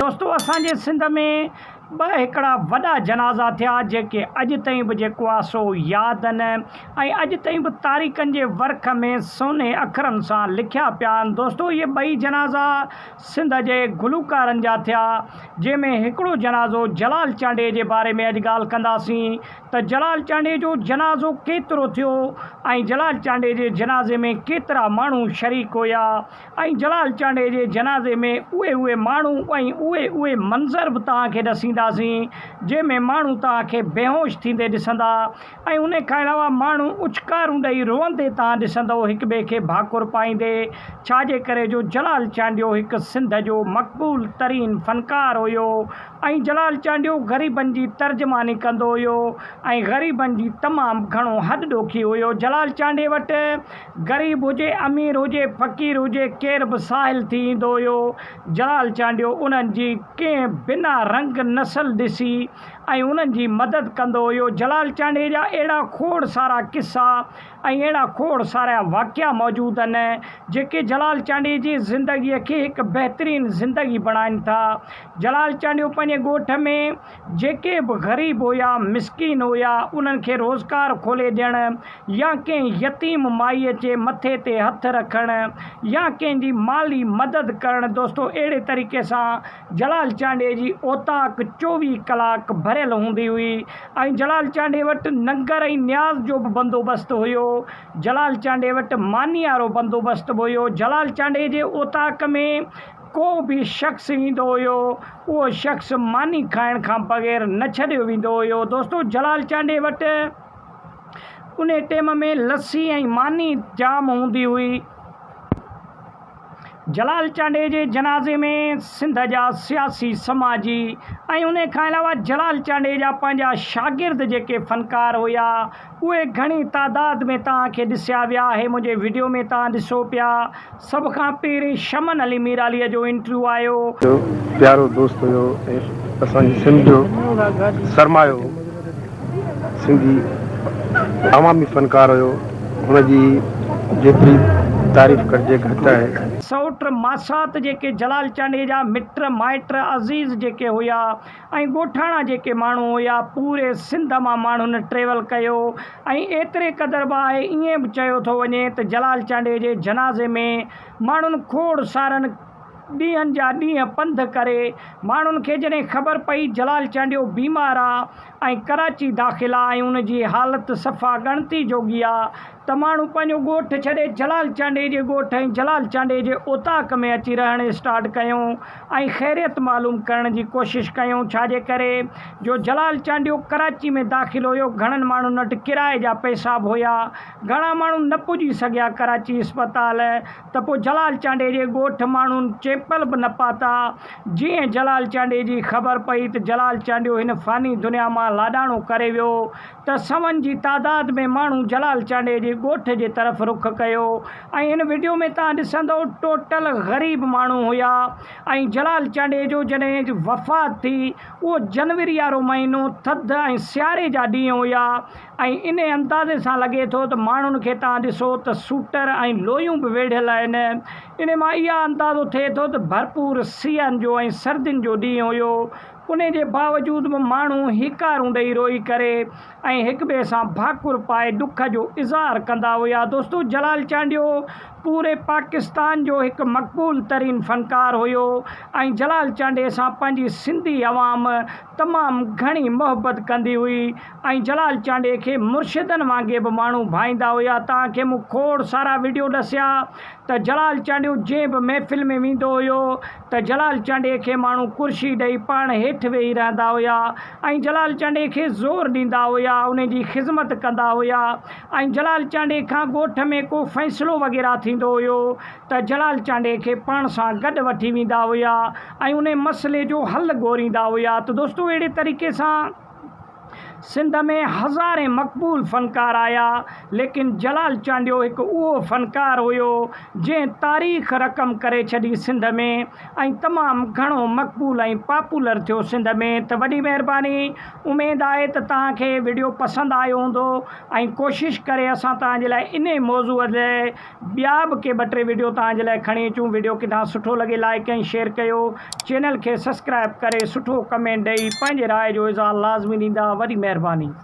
دوستو اسان جي سنڌ ۾ ٻه هڪڙا وڏا جنازا ٿيا جيڪي اڄ تائين به جيڪو آ سو ياد آهن ۽ اڄ تائين به تاريخن جي ورق ۾ سوني اکرن سان لکيا پيا آهن دوستو اهي ٻئي جنازا سنڌ جي گلوڪارن جا ٿيا جنهن ۾ هڪڙو جنازو جلال چانڊيي جي باري ۾ اڄ ڳالهه ڪنداسين ته جلال چانڊيي جو جنازو ڪيترو ٿيو ۽ جلال چانڊيي جي جنازي ۾ ڪيترا ماڻهو شريڪ هيا ۽ جلال چانڊيي جي جنازي ۾ اهي اهي ماڻهو ۽ اهي اهي منظر به توهان کي ڏسينداسين جنهن ۾ ماڻهو توهان کي بيهوش ٿيندي ڏسندا ۽ ان کان علاوه ماڻهو اڇڪارون ڏئي روئندي توهان ڏسندؤ هڪ ٻئي کي ڀاڪر پائيندي ڇا جي ڪري جو جلال چانڊيو هڪ سنڌ جو مقبول ترين فنڪار هيو ۽ جلال چانڊيو غريبن جي ترجماني ڪندو هيو ۽ غريبن جي تمام گهڻو هڏ ڏوکي هيو جلال چانڊيي وٽ غريب هجي امير هجي فقير هجي ڪير به ساحل ٿي ايندو هيو جلال چانڊيو انهن جي ڪنهن بنا رنگ نسل ڏسي ۽ انهن جي مدد ڪندو هيو. جلال چانڊيي جا اهڙا کوڙ سارا قصا ۽ اهڙا کوڙ سارا واقعا موجود آهن، جيڪي جلال چانڊيي جي زندگيء کي هڪ بهترين زندگي بڻائين ٿا. جلال چانڊيو پنهنجي ڳوٺ ۾ جيڪي به غريب هيا، مسڪين هيا، انهن کي روزگار کولي ڏيڻ يا ڪنهن يتيم مائيء جي مٿي تي هٿ رکڻ يا ڪنهن جي مالي مدد ڪرڻ دوستو اهڙي طريقي سان جلال چانڊيي جي اوطاق 24 ڪلاڪ ڀريل هوندي هئي ۽ جلال چانڊيي وٽ ننگر ۽ نياز جو به بندوبست هيو. جلال چانڊيي وٽ ماني وارو بندوبست به هيو. جلال چانڊيي جي اوطاق ۾ ڪو به شخص ايندو هيو، اهو شخص ماني کائڻ کان بغير نه ڇڏيو ويندو هيو. دوستو جلال چانڊيي وٽ انهي ٽيم ۾ لسي ۽ ماني جام هوندي هئي. جلال چانڊيي جي جنازي ۾ سنڌ جا سياسي، سماجي ۽ انهي کان علاوه جلال چانڊيي جا پنهنجا شاگرد جيڪي فنڪار هيا اهي گهڻي تعداد ۾ توهان کي ڏسيا ويا هي منهنجي وڊيو ۾ توهان ڏسو پيا سڀ کان پهرين شمن علي ميرالي جو انٽريو آيو. جو پيارو دوست هيو ۽ اسان جي سنڌ جو سرمايو هو. سنڌي عوامي فنڪار هيو هن جي جيتري تعريف ڪرجي گهٽ آهي. سئوٽ ماسات جيڪي جلال چانڊيي جا مٽ مائٽ عزيز جيڪي هيا ۽ ڳوٺاڻا جيڪي ماڻهو هيا پوري سنڌ مان ماڻهن ٽريول ڪيو ۽ ايتري قدر به آهي ائين به چيو ٿو وڃي ته جلال چانڊيي جي جنازي ۾ ماڻهن کوڙ سارن ڏينهن جا ڏينهن پنڌ ڪري ماڻهن کي جڏهن خبر پئي جلال چانڊيو بيمار آ ۽ ڪراچي داخل آ ۽ ان جي حالت صفا ڳڻتي جوڳي آ ته ماڻهو پنهنجو ڳوٺ ڇڏي جلال چانڊيي جي ڳوٺ ۽ جلال چانڊيي جي اوطاق ۾ اچي رهڻ اسٽارٽ ڪيون ۽ خيريت معلوم ڪرڻ جي ڪوشش ڪيون ڇاجي ڪري جو جلال چانڊيو ڪراچي ۾ داخل هيو گهڻن ماڻهن وٽ ڪرائي جا پئسا به هيا گهڻا ماڻهو نه پڄي سگهيا ڪراچي اسپتال ته پوء جلال چانڊيي جي ڳوٺ ماڻهن چيپل به نه پاتا. جيئن جلال چانڊيي جي خبر پئي ته جلال چانڊيو هن فاني دنيا مان لاڏاڻو ڪري ويو ته سون جي تعداد ۾ ماڻهو جلال چانڊيي جي ڳوٺ جي طرف رخ ڪيو ۽ هن وڊيو ۾ توهان ڏسندو ٽوٽل غريب ماڻهو هيا ۽ جلال چانڊيي جو جڏهن وفات ٿي اهو جنوري وارو مهينو ٿڌ ۽ سياري جا ڏينهن هيا ۽ انهي اندازي سان لڳي ٿو ته ماڻهن کي توهان ڏسو ته سوٽر ۽ لويون به ويڙهيل آهن. انهي مان اها اندازو ٿئي ٿو ته ڀرپور سيئن جو ۽ سردين جو ڏينهن هيو. انهي جي باوجود به ماڻهو هيڪارون ڏئي روئي ڪري ۽ هڪٻئي سان ڀاڪر پائي ڏک جو اظهار ڪندا هيا. دوستو جلال چانڊيو پوري پاڪستان جو هڪ مقبول ترين فنڪار هيو ۽ جلال چانڊيي سان پنهنجي سنڌي عوام تمام گهڻي محبت ڪندي هئي ۽ جلال چانڊيي کي مرشدن وانگي به ماڻهو ڀائيندا هيا توهان کي مون کوڙ سارا وڊيو ڏسيا ته جلال چانڊيو جنهن به محفل ۾ ويندو هيو ته جلال چانڊيي کي ماڻهو ڪرسي ڏئي پاڻ هيٺ ويهي رهندا هيا ۽ جلال چانڊيي کي زور ڏيندا هيا انهي جي خذمت ڪندا هيا ۽ جلال چانڊيي کان ڳوٺ ۾ ڪو فيصلو وغيره ٿيندو هيو ته جلال چانڊيي کي پاڻ سان گڏ وٺي ويندا هيا ۽ انهي مسئلي جو حل ڳوريندا هيا ته دوستو اهڙي طريقي سان سنڌ ۾ هزارين مقبول فنڪار آيا ليڪن جلال چانڊيو هڪ اهو فنڪار هيو جنهن تاريخ رقم ڪري ڇڏي سنڌ ۾ ۽ تمام گهڻو مقبول ۽ پاپولر ٿيو سنڌ ۾ ته وڏي مهرباني اميد آهي ته توهان کي وڊيو پسند آيو هوندو ۽ ڪوشش ڪري اسان توهان جي لاء انهي موضوع تي ٻيا به ڪي ٻه ٽي وڊيو توهان جي لاء کڻي اچون وڊيو ڪٿان سٺو لڳي لائيڪ ۽ شيئر ڪيو چينل کي سسڪرائب ڪري سٺو ڪمينٽ ڏئي پنهنجي راء جو اظهار لازمي ڏيندا وڏي مهرباني.